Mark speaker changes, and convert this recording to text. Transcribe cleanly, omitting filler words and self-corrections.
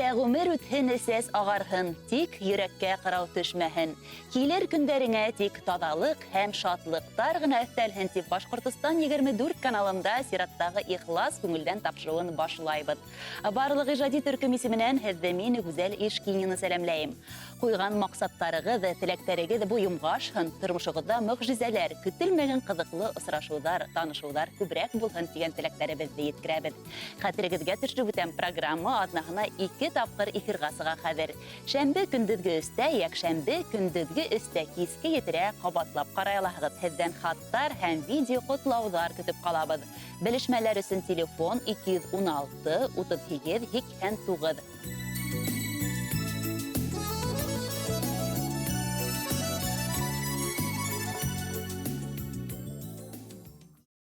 Speaker 1: Ғүмер үтһен, сәс ағарһын, тик йөрәккә ҡырау төшмәһен. Килер көндәреңә тик таҙалыҡ һәм шатлыҡтар ғына өҫтәлһен тип Башҡортостан 24 каналында сираттағы Ихлас күңелдән тапшырыуын башлайбыҙ. Барлыҡ ижади төркөм исеменән һеҙҙе мин, Гүзәл Ишкинина, сәләмләйем. Ҡуйған маҡсаттарығыҙ, теләктәрегеҙ бойомға ашһын, тормошоғоҙҙа мөғжизәләр, көтөлмәгән ҡыҙыҡлы осрашыуҙар, танышыуҙар күберәк булһын тигән теләктәребеҙҙе еткерәбеҙ. Хәтерегеҙгә төшөрөп үтәм, программа аҙнаһына ике тапҡыр эфирға сыға хәҙер. Шәмбе көндөҙгө өстә, йәкшәмбе көндөҙгө өстә киске етелә ҡабатлап ҡарай алаһығыҙ. Һеҙҙән хаттар һәм видео ҡотлауҙар көтөп ҡалабыҙ. Белешмәләр өсөн телефон 216 38 89.